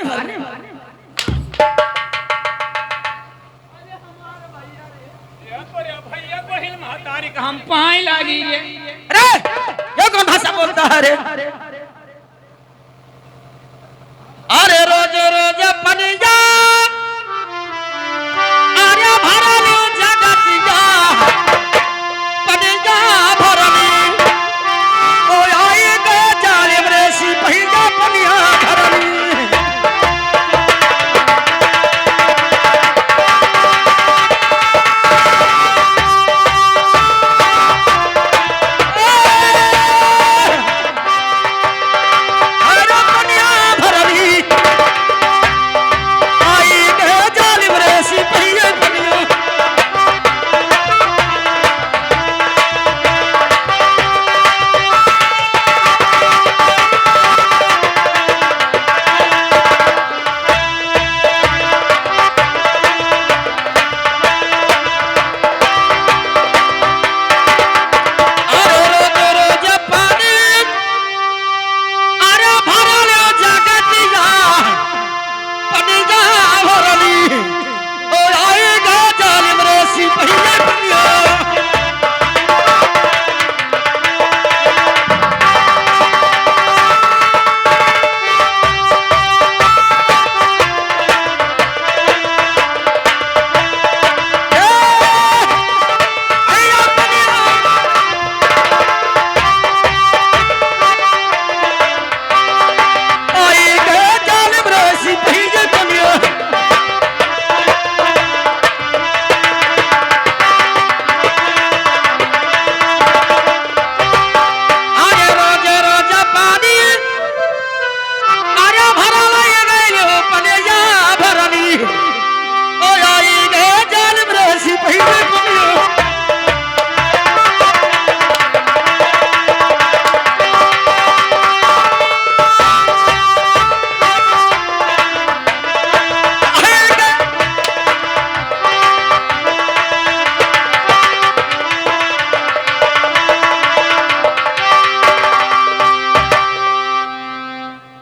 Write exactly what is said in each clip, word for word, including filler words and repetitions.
अरे, अरे हमार भैया रे, ये तोरे भैया बहिन महतारी का हम पाए लागी रे। अरे, ये कौन भाषा बोलता है रे? अरे रोज रोज पनिया, अरे भरल जगतिया, पनिया भरली। ओ आई गे जालिम रे सिपहिया पनिया भरली। अरे पनिया भरली। आई गे जालिम रे सिपहिया पनिया। अरे रोज रोज पानी, अरे भरल जगतिया, पनिया भरली, ओ आई गे जालिम रे सिपहिया पनिया। अरे रोज रोज पानी, अरे भरल गइल पनिया भरली। ओ आई गे जालिम रे सिपहिया पनिया।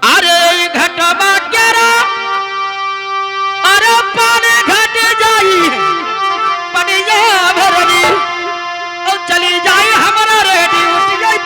अरे ई घटवा केरा, अरे पानी घट जाई, पनिया भरली, और चली जाई हमारा रेडी उठ जाई।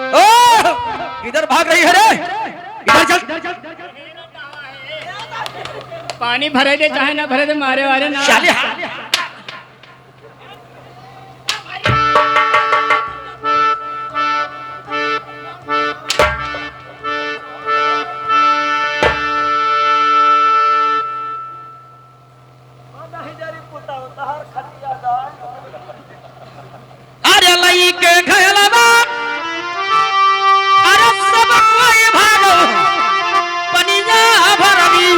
ओ, किधर भाग रही है रे? इधर चल। पानी भरे दे चाहे ना भरे दे, मारे वाले ना। साले, हाँ। अरे लइके घयलवा, अरे सब कोई भागो, पनिया भरली,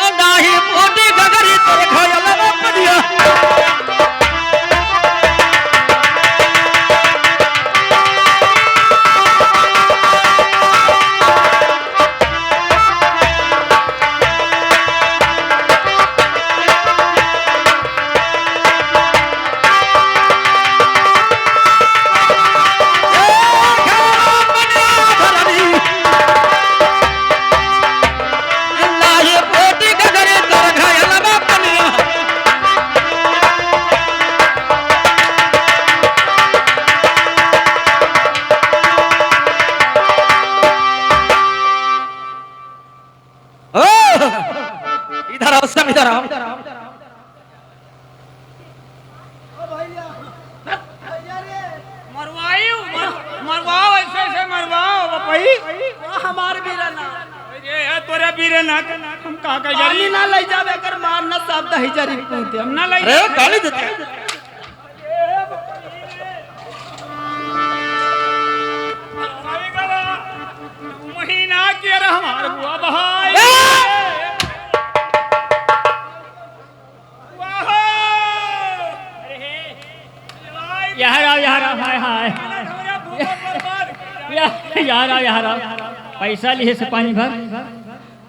ओ नाही पोटी गगरी तोर घयलवा पनिया। ओ, इधर आओ, सब इधर आओ। मरवाई, मर-, मरवाओ, ऐसे, ऐसे मरवाओ, बपई। वाह, हमार बीरन। अरे यार, तोरा बीरन है, हम कहाँ का पानी जरी? ना ले जावे, अगर मार ना साहब दही जरी कूदे। हम ना ले अरे, गाली देते हैं। महीना के रहा हमार बुआ बहा। यार, आ यार, आ। पैसा लिहे से पानी भर,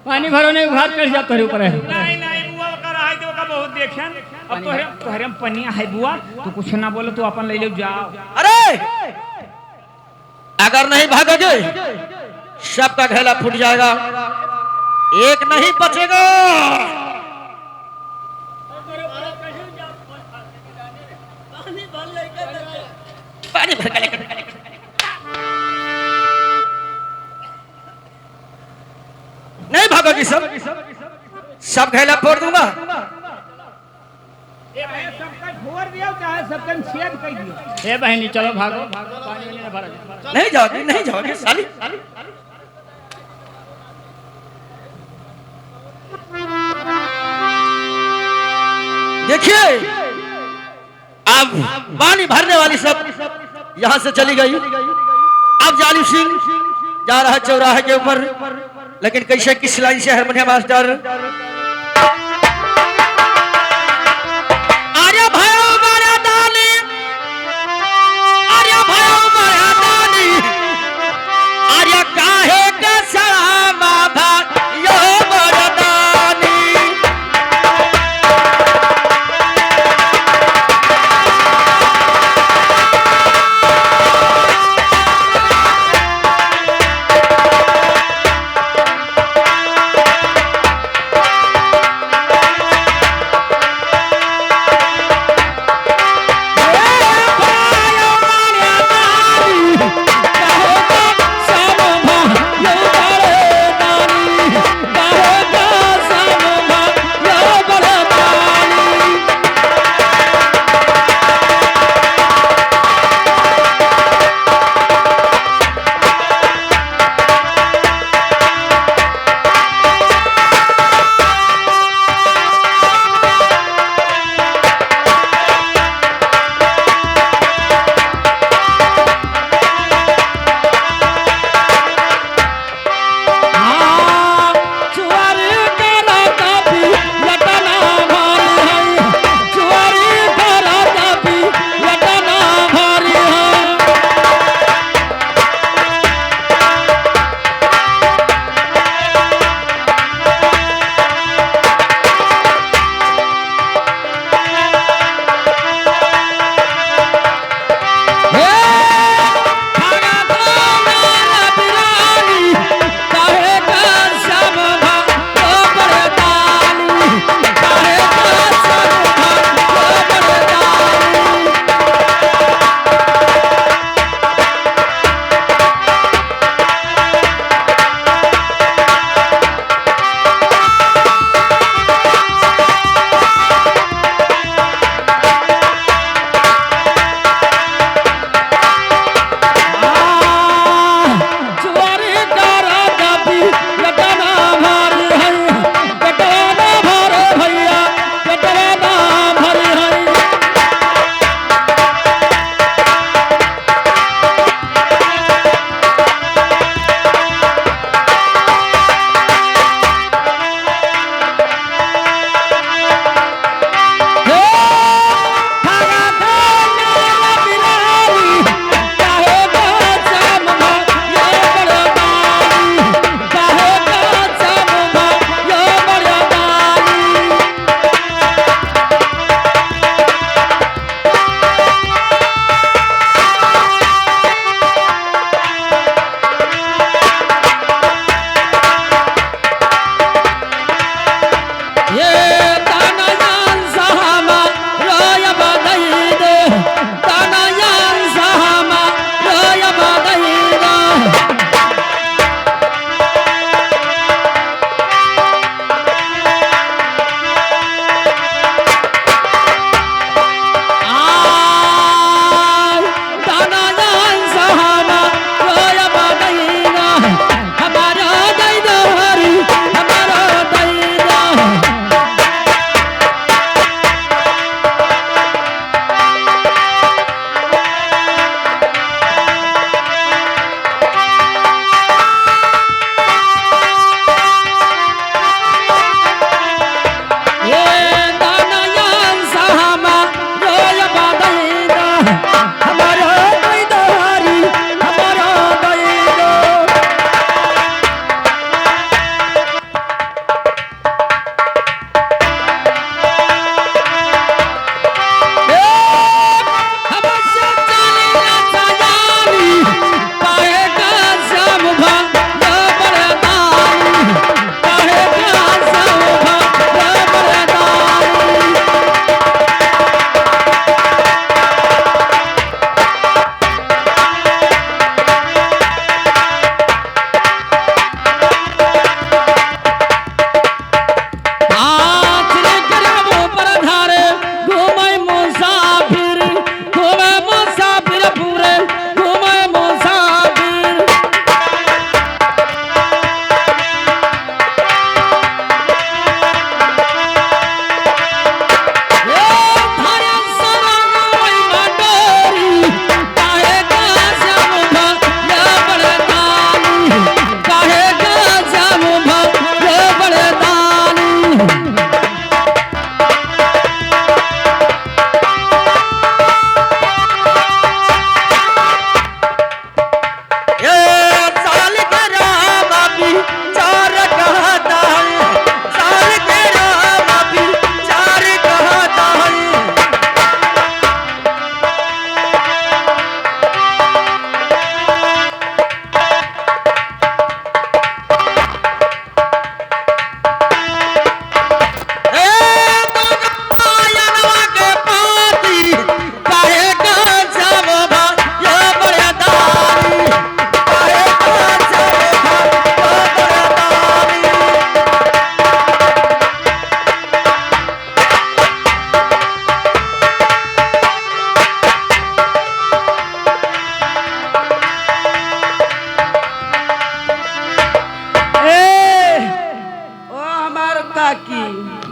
पानी भरो नहीं, उघार कर जा तोहरे ऊपर है। नहीं, नहीं, बुआ, ओकर आए तो ओकर बहुत देखेन। अब तोहरे, तोहरे में पनिया है, बुआ, तू कुछ ना बोलो, तू अपन ले लो, जाओ। अरे, अगर नहीं भागोगे, सबका घेला फूट जाएगा, एक नहीं बचेगा। पानी भर के लेकर नहीं भागोगी सब, सब घेला फोड़ दूंगा। चाहे सबका फोड़ दियो, चाहे सबका छेद कर दियो। ए बहनी, चलो भागो, पानी वानी ना भरा जाए। नहीं जाओगी, नहीं जाओगी साली। देखिए, अब पानी भरने वाली सब यहाँ से चली गई। अब जालिम सिंह जा रहा है चौराहे के ऊपर, लेकिन कैसे, किस लाइन से, हारमोनिया मास्टर? अरे भयो मर्दानी, अरे भयो मर्दानी, अरे काहे के सलामा भा यो मर्दानी।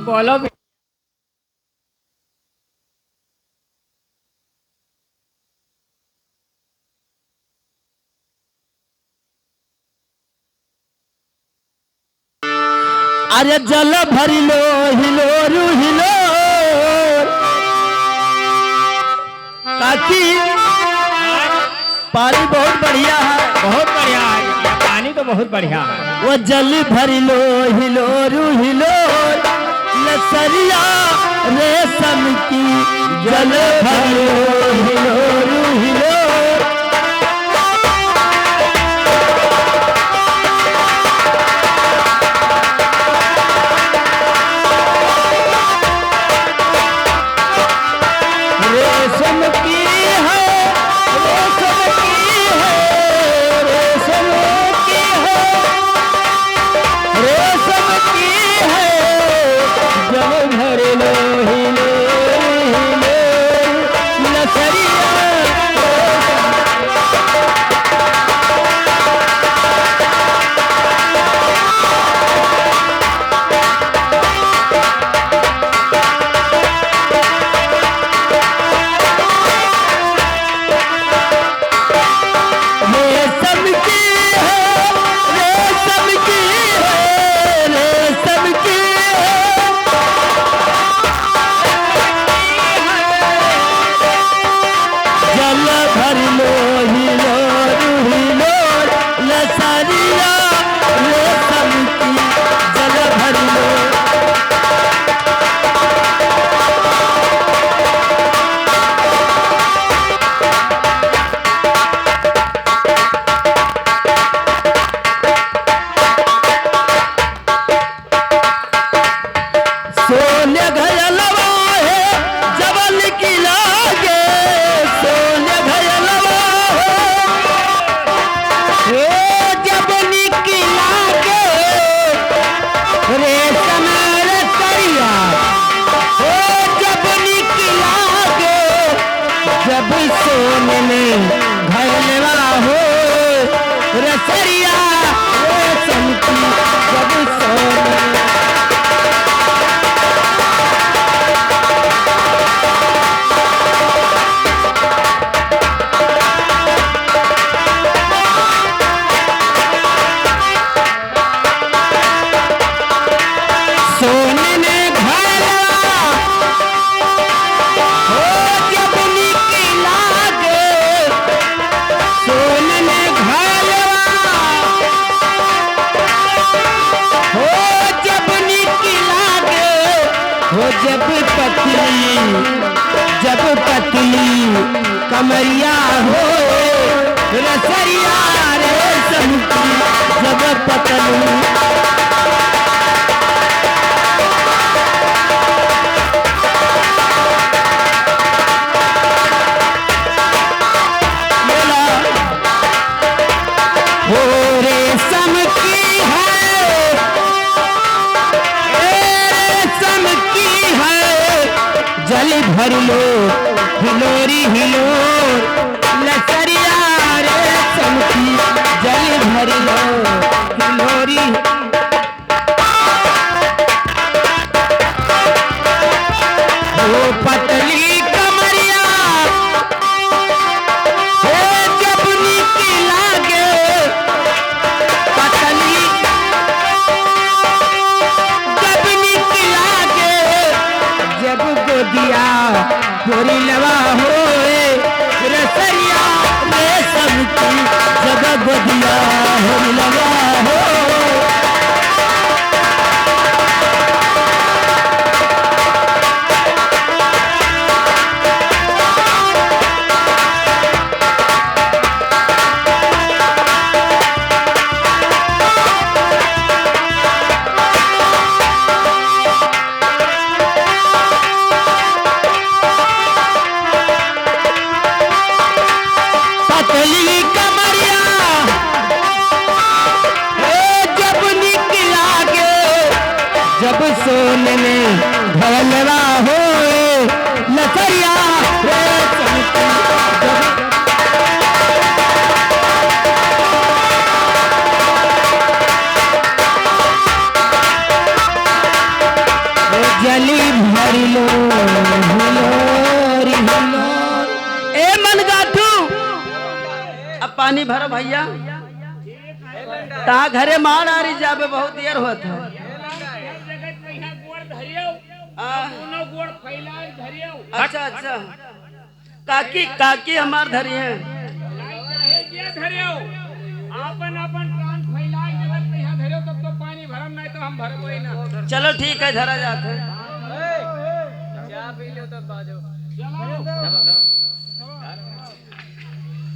बोलो भी। अरे जल भरि लो हिलोरु हिलोर। काकी, पानी बहुत बढ़िया है। बहुत बढ़िया है, ये पानी तो बहुत बढ़िया है। वो जल भरि लो हिलोरु हिलोर, लसरिया रेशम की, जल भरि लो हिलोरु हिलोर। रेशम की है, रेशम की है, रेशम की है, रेशम की है, जल भरि लो हिले, हिले, लसरिया। रेशम की है, रेशम की है, रेशम की है, जल भरि लो हिलोरु हिलोर, लसरिया रेशम की, जल भरि लो। सोने घयलवा है जब निकि लागे, सोने घयलवा है। हे जब निकि लागे, रेशम रसरिया, हे जब निकि लागे, जब सोने में घयलवा हो, रसरिया रेशम की, जब सोने। सोने में घयलवा हो जब निकि लागे, सोने में घयलवा हो जब निकि लागे, हो जब पतली, जब पतली कमरिया हो, रसरिया रेशम की जब पतली। बोला, हो रेशम की है, ए रेशम की है, जल भरि लो हिलोरु हिलोर, लसरिया रेशम की, जल भरि लो हिलोरु। ओ पतली कमरिया, हे जब निकि लागे, पतली जब निकि लागे, जब गोदिया होरिलवा होए, रसरिया रेशम की, जब गोदिया होरिलवा हो। पतली कमरिया, ए, जब निकि लागे, जब सोने में घयलवा होए, लसरिया रेशम की, जब पानी भरो भइया। तहाँ घरे मार आरी जाबे, बहुत देर होत है। आ, अच्छा, अच्छा। काकी, काकी हमार धरी है। चाहे जे धरेउ, आपन, आपन प्राण फैलाइ के जब तइहाँ धरेउ, तब तो पानी भरम, नाहीं तो हम भरबइ ना। चलो ठीक है, धरा जात है। ए, चाह पी लो तब बाजो। चलो।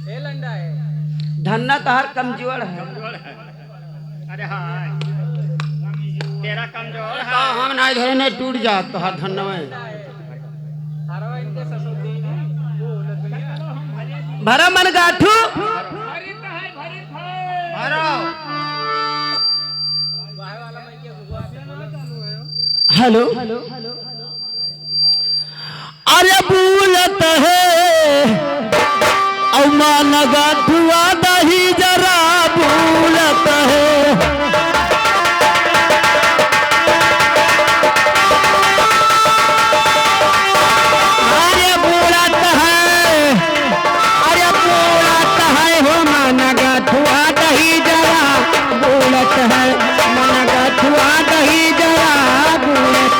ए लंडा है। धन्ना तहार कमजोर है। अरे हाँ, तेरा कमजोर है। तो हम नाहीं धरे, नहीं टूट जात तोहार धन्नवा। भरा मन गाठू। भरा। हेलो। अरे बोलत है, औ मन गठुआ दही जरा बोलत है। अरे बोलत है, अरे बोलत है हो मन गठुआ दही जरा बोलत है, मन गठुआ दही जरा बोलत।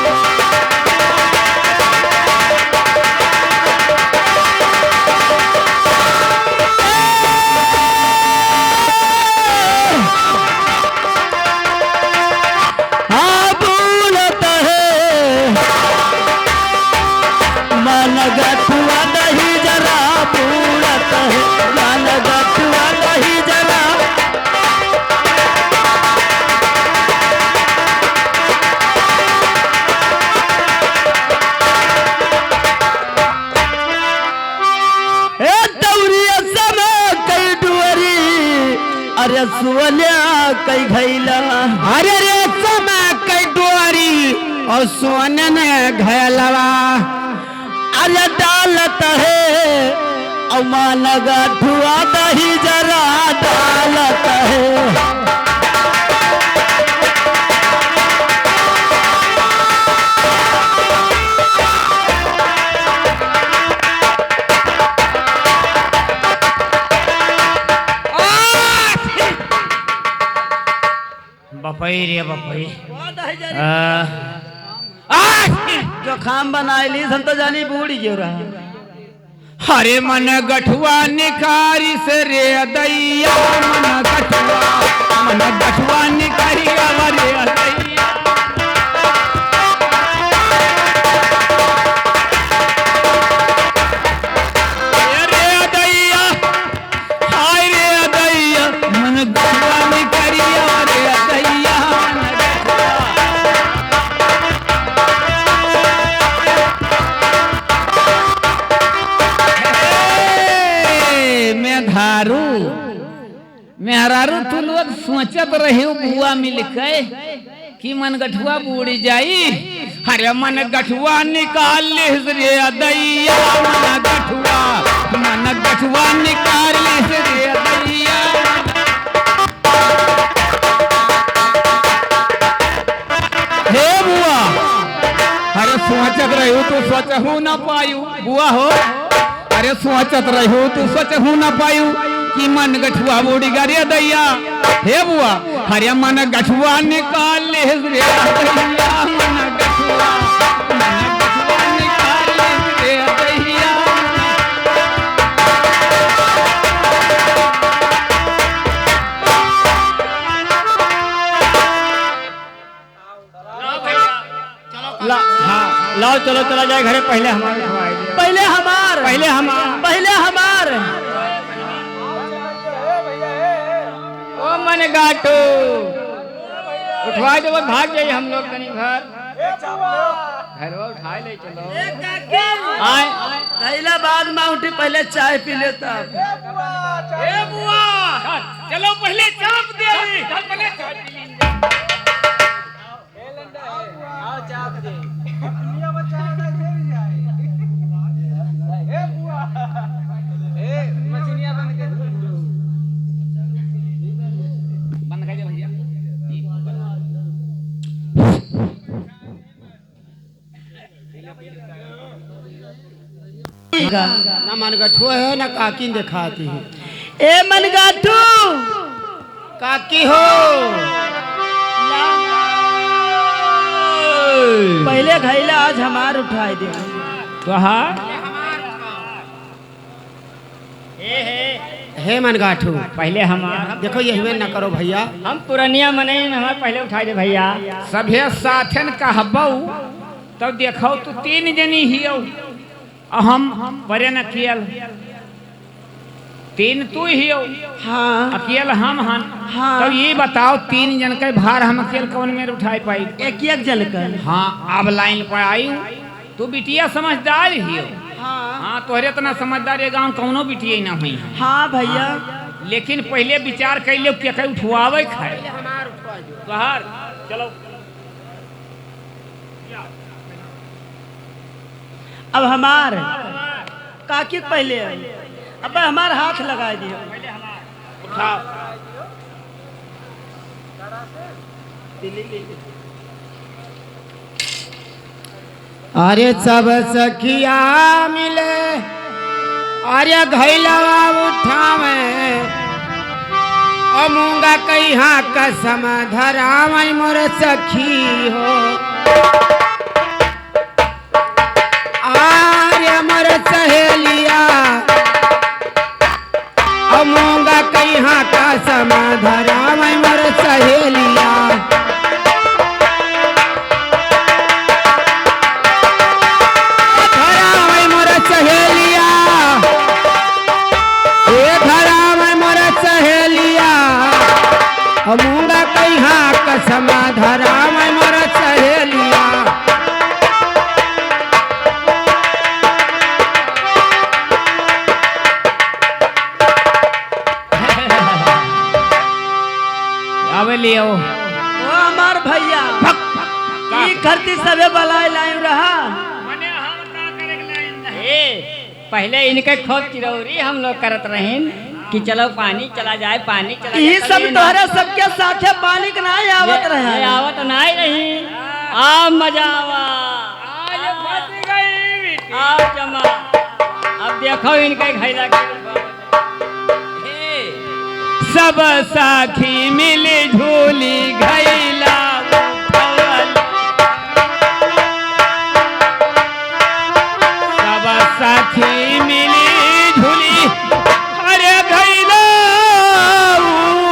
हाँ, बोलत है। मन गठुआ दही जरा बोलत है। मन गठुआ दही जरा। ए दौरिया समा कई डुअरी, अरे सोन्या कई घैला। अरे रे समा कई डुअरी, और सोने ने घैलवा। अरे डालत है, और मन गठुआ दही जरा डालत है। बपई रे बपई। आ, आ, जो खाम बनाए ली, हम तो जानी बूढ़ गयो रहा। अरे मन गठुआ निकारिस रे दैया, मन गठुआ, मन गठुआ निकारिस रे दैया। ए रे दैया, हाय रे दैया, मन गठुआ निकारिस रे दैया, मन गठुआ। ए, मेहरारू, मेहरारू, तू लोग सोचत रहिउ बुआ मिलके कि मन गठुआ बूड़ी जाई। अरे मन गठुआ निकालिस रे दैया, मन गठुआ, मन गठुआ निकालिस रे दैया। हे बुआ, अरे सोचत रहिउ तू सोचहु न पायु, बुआ हो। अरे सोचत रहिउ तू सोचहु न पायु कि मन गठुआ बूड़ी गा रे दैया। हे बुआ, अरे मन गठुआ निकालिस रे दैया, मन गठुआ, मन गठुआ निकालिस रे दैया। ला, हाँ, लाओ, चलो, चला जाए घरे, पहले हमार उठवाई दे। पहले हमार। पहले हमार। पहले हमार। ओ मन गाठू, उठवाई देबो, भाग जाई हम लोग तनी घर। घरवा उठाई ले चलो। ए काकी, आए। घैला बाद में उठी, पहले चाय पी ले तब। ए बुआ, चलो पहले चाप दे। चल, चल पहले चाय पी ली। ए लंडा है, आओ चाप दे। दुनिया बचाओ ना, जेल जाए। ए बुआ। ए, मछलियाँ बंद कर। बंद कर दे भैया। ना मन गठुआ है, ना काकी देखाती है। ए मनगाठू। काकी हो। पहिले घैला आज हमार उठाए दे। कहा? हे, हे। हे मनगाठू। पहिले हमार। देखो, यही में न करो भैया। हम पुरनिया मनई, हमार पहिले उठाए दे भैया। सभे साथन कहबऊ, तब देखो तू तीन जनी हियो। अहम वरेन अकेल, तीन तू ही हो, हाँ। अकेल हम हन। हाँ। तो ये बताओ, तीन जन के भार हम अकेल कौन मेर उठाए पाई? एक एक जन के। हाँ, अब लाइन पर आई, तू बिटिया समझदार ही हो। हाँ। हाँ, तोहरे इतना समझदार ये गाँव कौनो बिटिया ही ना हुई है। हाँ भैया। हाँ। लेकिन पहिले विचार कर लियो, के के उठवावे खाए। बाहर चलो। अब हमार काकी के पहिले आई। अब हमार हाथ लगाए दियो। उठाओ। अरे सब सखिया मिले, अरे घैलवा उठावे, ओ मूंगा कहिया कसम धरावे मोर सखी हो। आरे मोर सहेलिया, ओ मूंगा कहिया कसम धरावे मोर सहेलिया। धरावे मोर सहेलिया, ए धरावे मोर सहेलिया, ओ मूंगा कहिया कसम धरावे मोर सहेलिया। आवे लियो। ओ हमार भैया, भक, भक, ई का? खरती सभे बलाए लाइन रहा। मने हम का करे के लाइन रहा? ए, पहिले इनके खूब चिरौरी हम लोग करत रहिन कि चलो पानी चला जाए, पानी चला ई जाए, सब तभी ना। तोहरे सबके साथे पानी के नाई आवत ये, रहे। ये आवत नाई रही। आ मजा आवा। आज फंस गई बेटी। आओ जमा। अब देखो इनके घैला के। सब सखी मिली झूली घैला उठवल। सब सखी मिली झूली, अरे घैला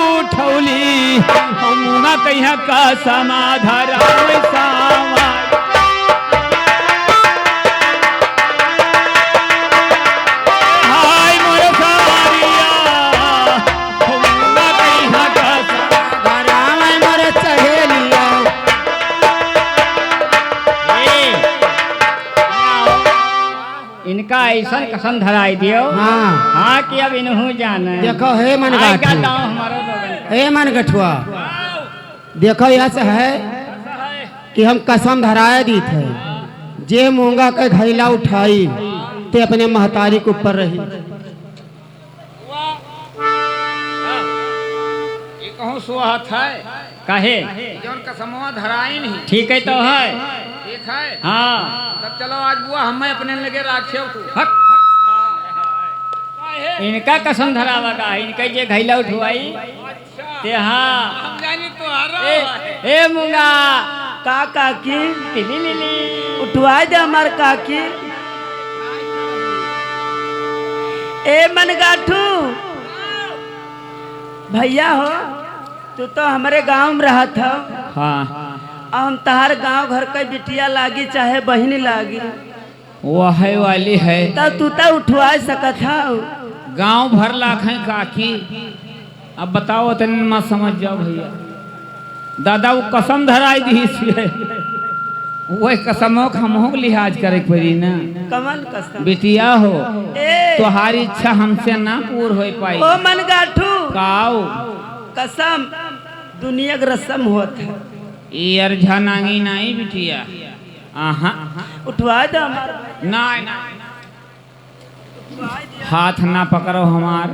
उठौली। हम ना कहिया का समाधान सावा। हाय मोर सारिया, हम ना कहिया का समाधान मोर सहेलिया। ए, इनका ऐसन कसम धराई दियो। हाँ। हाँ, कि अब इनहू जाने। देखो, हे मनगाठू। आएगा गाँव हमारो लोगन का। हे मनगठुआ, देखो, यह से है कि हम कसम धराए दीत है, जे मूंगा के घैला उठाई, ते अपने महतारी के ऊपर रही। ये कहूँ सुहात है। काहे? जौन कसमवा धराइन ही। ठीक है तो है। ठीक है। हाँ। तब चलो आज बुआ हमें अपने लगे राखे तू। हट। इनका कसम धरावा का, इनका जे घैला उठवाई। अच्छा। ते हाँ। हम जानी तो हरो ए, है। ए मुंगा। का काकी? तिली लिली। उठवाए दे हमार काकी। ए मनगाठू, भैया हो, तू तो हमरे गाँव में रहत हो। हाँ। आ हम तहार गाँव घर के बिटिया लागी चाहे बहिन लागी। वहे वाली है। तब तू तो उठवा सकत हो। गाँव भर लाख है काकी। अब बताओ, तनी मत समझ जाओ भैया। दादा, वो कसम धराई दी है, वही कसमों का हमहू के लिहाज करे के पड़ी ना। कमल कसम। बिटिया हो, ए। तोहारी इच्छा हमसे ना पूर हो पाई। ओ मनगाठू। काऊ? कसम दुनिया के रसम होत है। ई अरझा नांगी नाई बिटिया। आहा। उठवा दे हमार। नाई, नाई। हाथ ना पकड़ो हमार,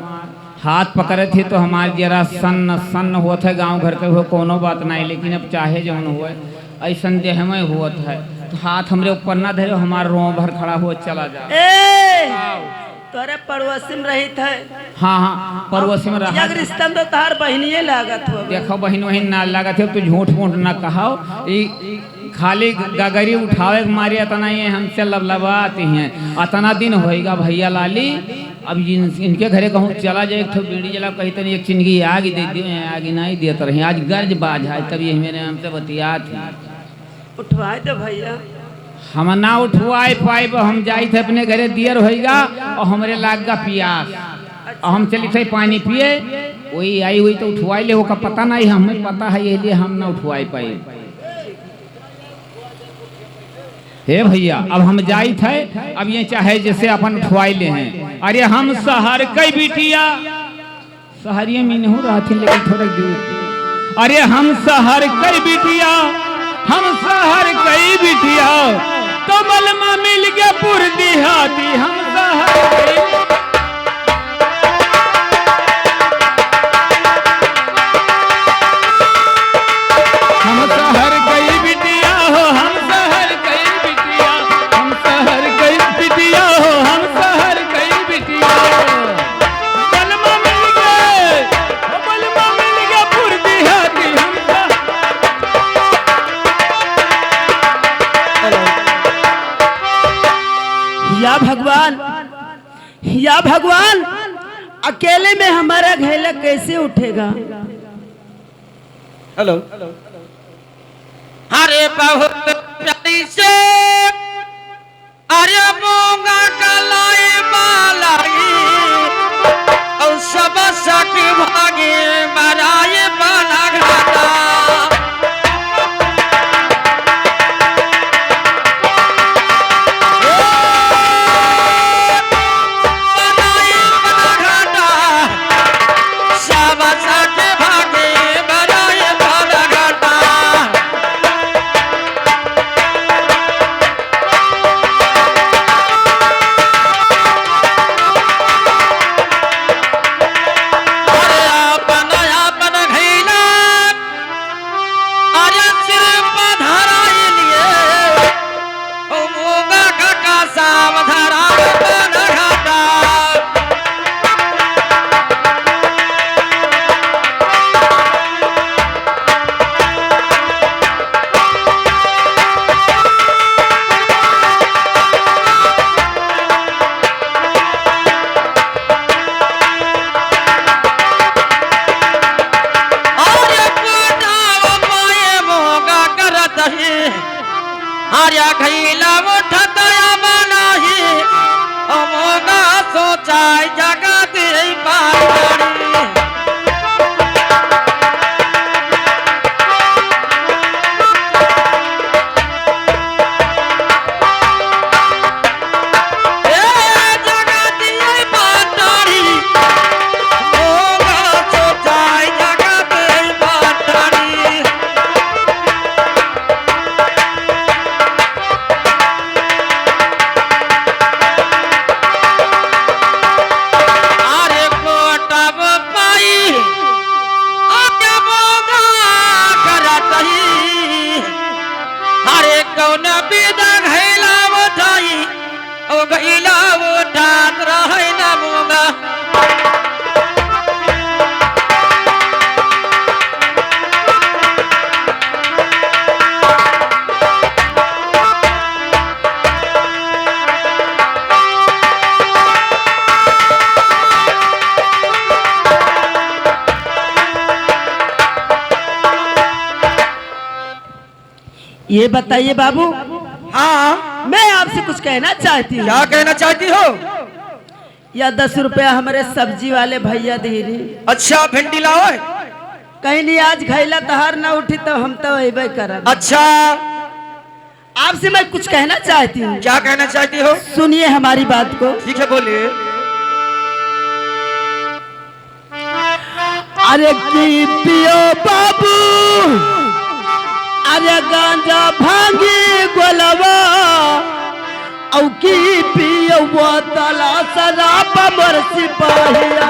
हाथ पकड़े थे तो हमार जरा सन्न सन्न होत है, गाँव घर के हो कोनो बात नाई, लेकिन अब चाहे जौन होए, ऐसन देह में होत है, तो हाथ हमरे ऊपर ना धरो, हमार रों भर खड़ा हो चला जा। ए! आओ। तोरे पड़ोसी में रहित है। हाँ, हाँ, पड़ोसी में रहा। एक रिश्ता में तो तोहार बहिनिये लागत हो। देखो, बहिन वहिन ना लागत है, तू झूठ मूठ ना कहाओ। ई खाली गगरी उठावे के मारे अतना ये हमसे लबलबाती हैं। अतना दिन होइगा भइया लाली, अब इन, इनके घरे कहूँ चला जाए, एक ठो बीड़ी जला, कही तनी एक चिनगी आग दे दियो, आग नहीं देत रही। आज गर्ज बाज है, तब ये मेरे हमसे बतियात है। उठवाए दे भइया। हम ना उठवाए पाइब, हम जाइत है अपने घरे, दियर होइगा और हमरे लाग गा पियास, और हम चलित है पानी पिए। वही आई हुई तो उठवाए ले, ओका पता नहीं, हमें पता है, ये लिए हम ना उठवाए पाइब। हे भइया, अब हम जाइत है, अब ये चाहे जैसे अपन उठवाए ले हैं। अरे हम सहर कई बिटिया, सहरिये में इनहू रहथिन, लेकिन थोड़े दूर। अरे हम सहर कई बिटिया, हम सहर कई बिटिया, तो बलमा मिल के पुर दिहाती, हम सहर कई, हम सहर कई बिटिया हो, हम सहर कई बिटिया, हम सहर कई बिटिया हो, हम सहर कई बिटिया। बलमा मिल गए, ओ बलमा मिल गए, फुर्ती हाथी हमका। या भगवान, या भगवान, अकेले में हमारा घैला कैसे उठेगा? हेलो। अरे बहुत प्यारी से अरे मूंगा का लाई बालाई, और सब सट भागे बराए बना घाटा। ओ, बराए बना घाटा, सब सट भागे बराए बना घाटा। अरे आपन, आपन घैला, अरे सिर पर धराई लिए, ओ मूंगा काका साब धरा अपन घाटा। अरे कोटाव पाए मोगा करत ही, अरे घैला उठत अब नाही, मोगा सोचाई जगत ही पारी। अरे कोटब पाई, अरे मोगा करत ही। अरे कौन विधा घैला उठाई, ओ घैला उठात रहै न मोगा। ये बताइए बाबू, हाँ। मैं आपसे कुछ कहना चाहती हूँ। क्या कहना चाहती हो? या दस रुपया हमरे सब्जी वाले भइया दे रे। अच्छा, भिंडी लाओ है? कहीं नहीं, आज घैला तहार ना उठी तो हम तो अइबे करब। अच्छा। आपसे मैं कुछ कहना चाहती हूँ। क्या कहना चाहती हो? सुनिए हमारी बात को। ठीक है, बोलिए। अरे की पियो बाबू, अरे गांजा भांगी गोलवा, औ की पियो बोतला शराब मोर सिपाहिया।